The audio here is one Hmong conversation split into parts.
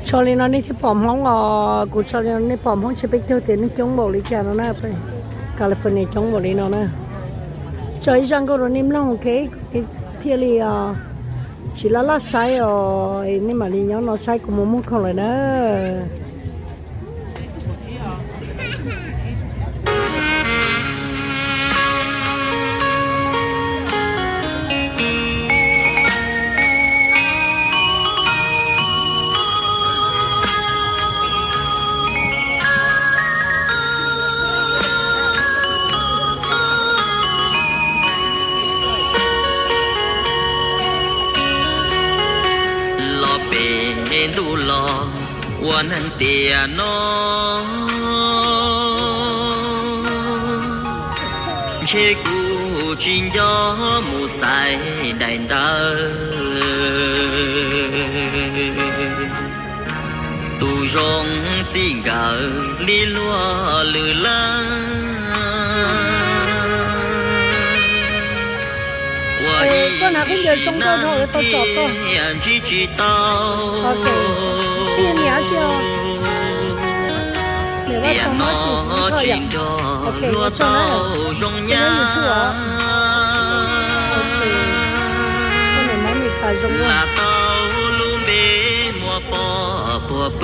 Tso li no nej thiaj pom Hmoob os, kuv tso li no nej pom Hmoob, tsis peb caug tias nej coob npaum li cas no na. California coob npaum li no na. Tso ib zaj nkauj rau nej mloog, ok, nej thiaj li tsis laj laj saib os, nej mam li nyob no saib kuv mus muag khoom lawm na. Los pem ntuj los ua neeg tiam no, ntshe kuv tsis nco mus xaiv daim ntawv. Tus zoo txij nkawm li luag lwm leej, ua ib sim neej thiaj ntsib tsis tau. Tiam no tsis nrog luag tau zoo nyab, lam tau lub npe muaj poj puag pw.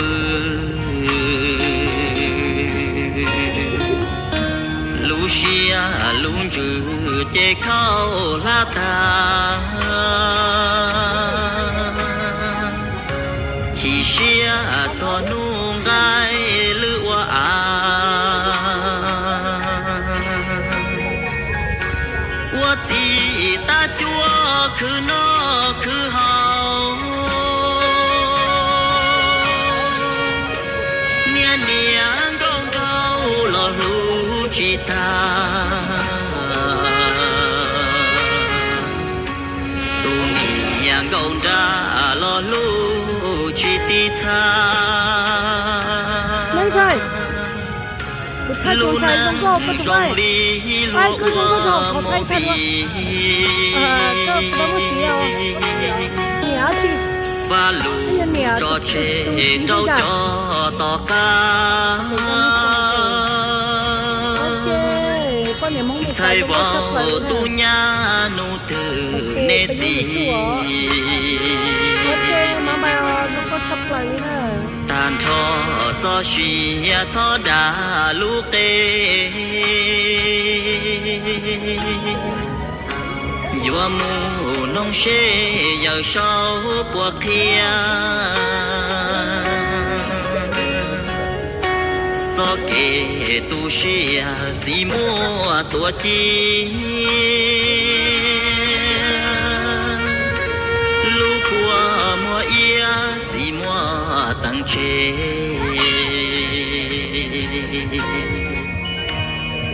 Lub siab lub ntsws ces khaub hlab tag, chim siab txog hnub nqaij lwb ua av. Ua txij tab cuab khwv noj khwv haus, niag niam nkauj nraug los hlub tsis tag. Tus niam nkauj nraug los hlub tsis txhawj. Lub neej zoo li luag ua mus vim, vaj lus tso tseg rau cov tom qab. Ntxhais vauv tub nyab nug twg nej txiv, tag nrho txoj sia txhob dag lub qe. Yuav mus noog seb Yawm Saub puas qhia txoj kev tu siab txiv muaj tuav ci. Lub kua muag iab txiv muaj teev tsev,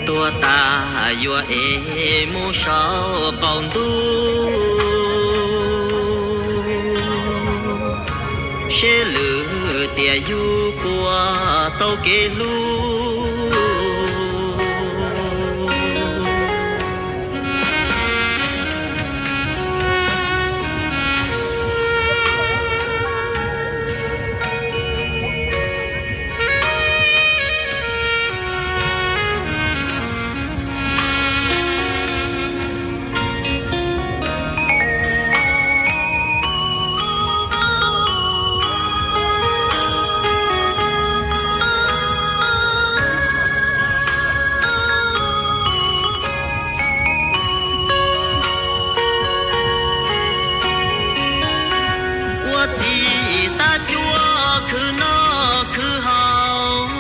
tuag tas yuav ev mus saum qaum ntuj, seb lwm tiam yus puas tau kev hlub. Ua txij tab cuab khwv noj khwv haus,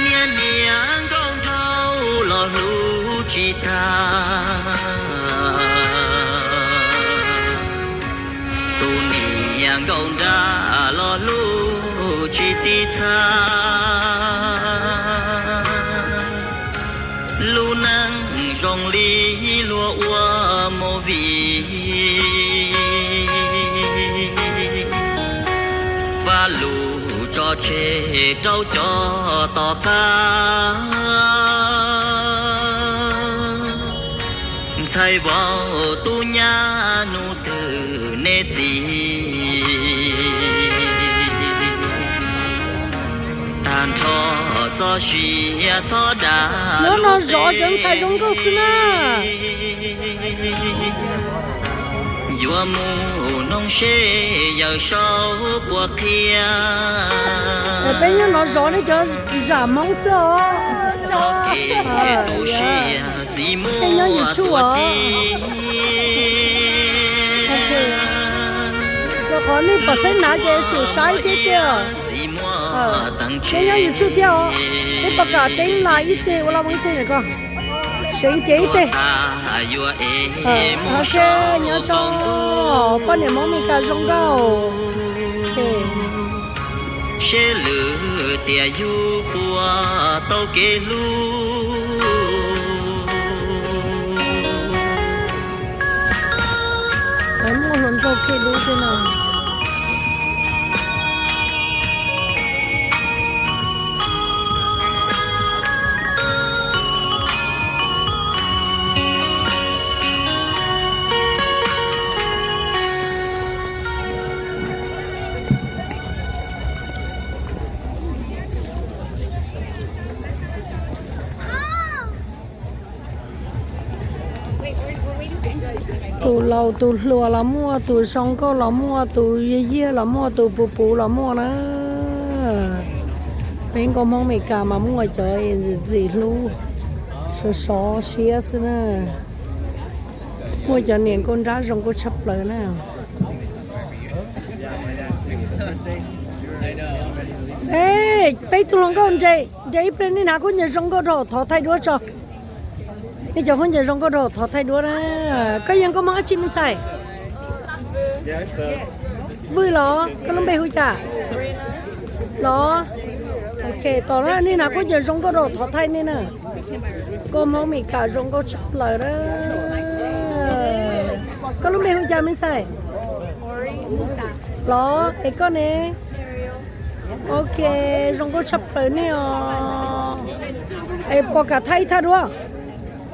niag niam nkauj nraug los hlub tsis tag. Tus niam nkauj nraug los hlub tsis txhawj. Lub neej zoo li luag ua mus vim, vaj lus tso tseg rau cov tom qab. Ntxhais vauv tub nyab nub twg nej txiv, tag nrho txoj sia txhob dag. Nyob no zov cov ntxhais zoo nkauj xwb na. Yuav mus noog seb yawm saub puas qhia. Peb nyob no zov nej cov zam Hmoob xwb os. Txhob kev tu siab txiv muaj tuag tib. Rau qhov nej pom xeeb hnav ces tsum saib thiab tiag. Txiv muaj teev tsev, nyob YouTube thiab os. Peb pom kam teeb las ib teg ua laj ua ib teg ko. Seev cev ib teg. Nyob zoo, poj niam Hmoob Mes Kas zoo nkauj. Seb lwm tiam yus puas tau kev hlub. Muaj hluas nraug kev hlub xwb na. Tus laus tus hluas los muaj, tus zoo nkauj los muaj, tus yag yag los muaj, tus puv puv los muaj na. Peb nkauj Hmoob Mes Kas mas muaj cov ntxim ntxim hlub, sov sov siab xwb na. Muaj cov niam nkauj nrab zoo nkauj tshaj plaws na. Peb tug hluas nkauj nres, nres ib pliag nej hnav khaub ncaws zoo nkauj rau thov thaij duab tso. Nej cov khaub ncaws zoo nkauj rau thov thaij duab na. Koj yog nkauj Hmoob dab tsi me ntxhais? Vwj los? Koj lub npe hu cas los? Ok, tos na, nej hnav khaub ncaws zoo nkauj rau thov thaij nej na. Nkauj Hmoob Mes Kas zoo nkauj tshaj plaws na. Koj lub npe hu cas me ntxhais? Los es koj ne? Ok, zoo nkauj tshaj plaws nej os. Es puas kam thaij ib thaj duab?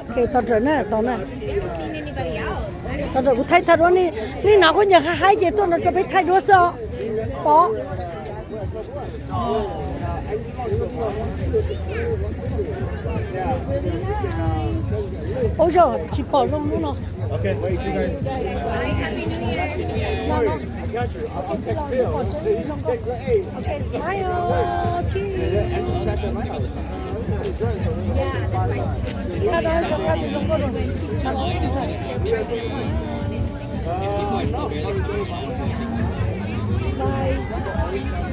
Ok, tos rawm na, tos na. Tos rawm kuv thaij thaj duab, nej hnav khaub ncaws haib haib ces tuaj no rau peb thaij duab xwb os. Pov. Ua zaug tsis pom zoo hnub no.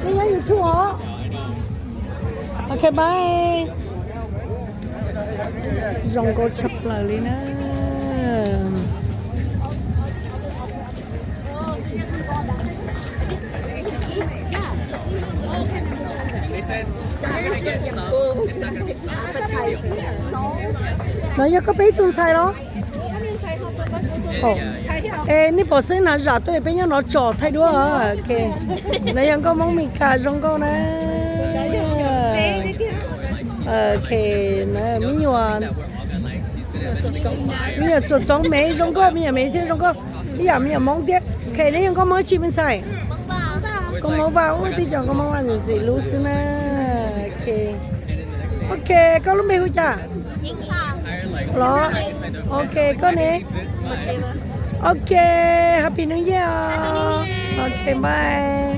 Nej nyob YouTube os. Ok, bye. Zoo nkauj tshaj plaws li na. No yog koj peb ib tug ntxhais los? Es nej pom xwb na, zam tuaj peb nyob no tsom thaij duab. No yog nkauj Hmoob Mes Kas zoo nkauj na. Ok, me nyuam, me nyuam txuas txoov me zoo nkauj, me nyuam me thiab zoo nkauj ib yam me nyuam Hmoob thiab. Ok, neb yog nkauj Hmoob dab tsi me ntxhais? Nkauj Hmoob Vaj, ub, tib co nkauj Hmoob Vaj ntxim ntxim hlub xwb na. Ok, koj lub npe hu cas los? Ok, koj ne? Ok, Happy New Year. Ok, bye.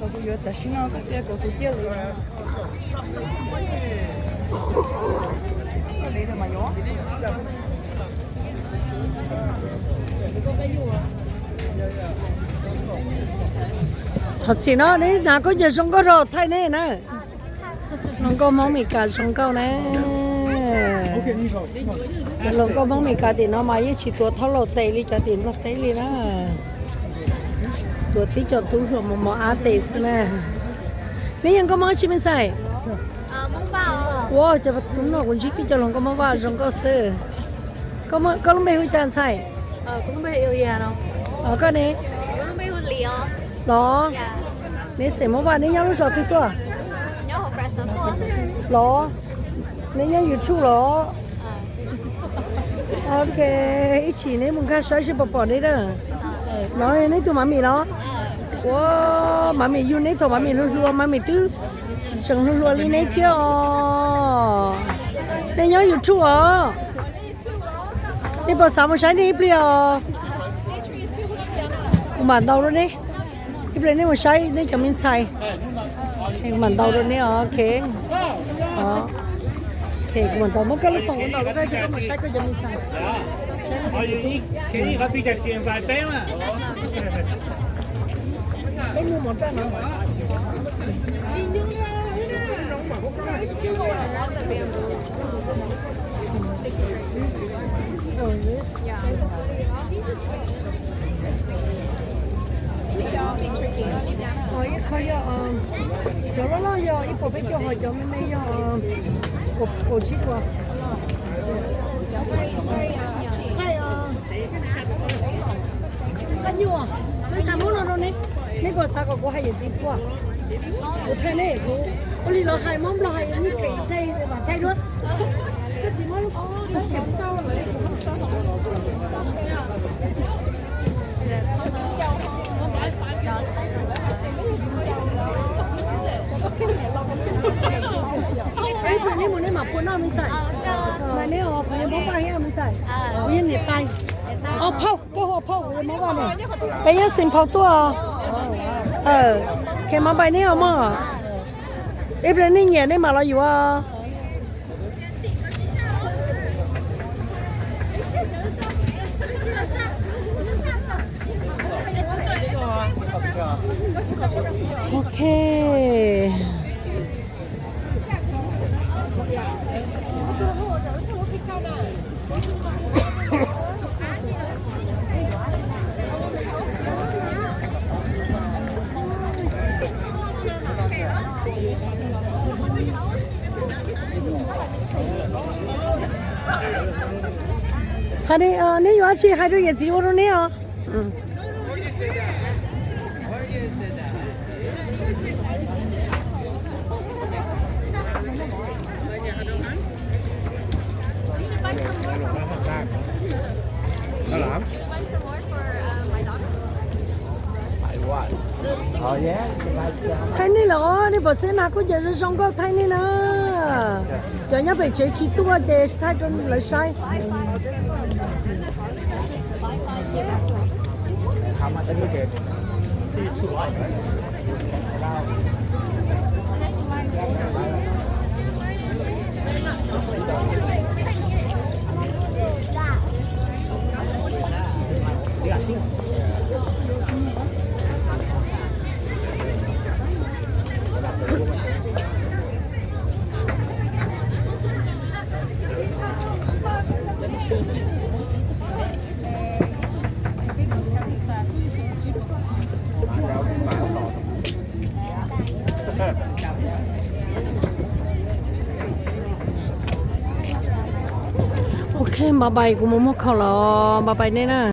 Kuv yuav tam sim no koj txiav kom kuv ciaj lawm. Thov txim no, neb hnav khaub ncaws zoo nkauj rau thaij neb na. Hluas nkauj Hmoob Mes Kas zoo nkauj na. Cov hluas nkauj Hmoob Mes Kas tim no mas yeej tsis tuav thaub laus tes li cov tim Nplog teb li na. Tuav tib co tub hluas mos mos ab tes xwb na. Neb yog nkauj Hmoob tsi me ntxhais? Ua cov tub no kuv ntsib tib co hluas nkauj Hmoob Vaj zoo nkauj xwb. Koj lub npe hu cas ntxhais? Koj ne? Los, neb xeem Hmoob Vaj neb nyob lub zos twg tuaj? Los, neb nyob YouTube los? Ok, ib chim neb mus nkag saib seb puas pom neb na. No neb tus Mab Mim los? Ua, Mab Mim yug neb thaum Mab Mim hluas hluas, Mab Mim twb tseem hluas hluas li neb thiab os. Nej nyob YouTube os? Nej puas xav mus saib nej ib pliag os? Kuv mam ntaus rau neb. Ib pliag nej mus saib nej cov me ntxhais. Kuv mam ntaus rau neb os, ok. Ok, kuv mam ntaus, muab koj lub foom kuv ntaus rau koj, koj mus saib koj cov me ntxhais. Saib koj cov me ntxhais. Peb mus mov raj no. Ib qho yog, cov loj loj yog ib puas peb caug, ho cov me me yog kaum tsib puas. Koj nyuam, nej xav muab no rau neb, neb puas xav kom kuv hais yawm txiv puas? Kuv thaij neb, kuv ua li lawv hais, Hmoob Nplog hais, neb them thaij, vam thaij duab. Ib pliag neb mus neb mam phua noj me ntxhais. Mas neb os, qhov yog Hmoob Vaj thiab me ntxhais. Kuv yog niam tais. Os phauj, koj hu phauj, kuv yog Hmoob Vaj ne. Peb yog xeem phauj tuaj. Khe mab npais neb os mog. Ib pliag nej nyiam nej mam los yuav. Ok. Hais, neb yuav dab tsi hais rau yawm txiv ua rau neb os. Thaij nej los, nej pom xwb na, kuj ncaws zoo zoo nkauj, thaij nej na. Cov nyob pem tsev tsis tuaj ces thaij rau lawv saib. Ok, npam pais, kuv mus muag khoom los npam pais nej na.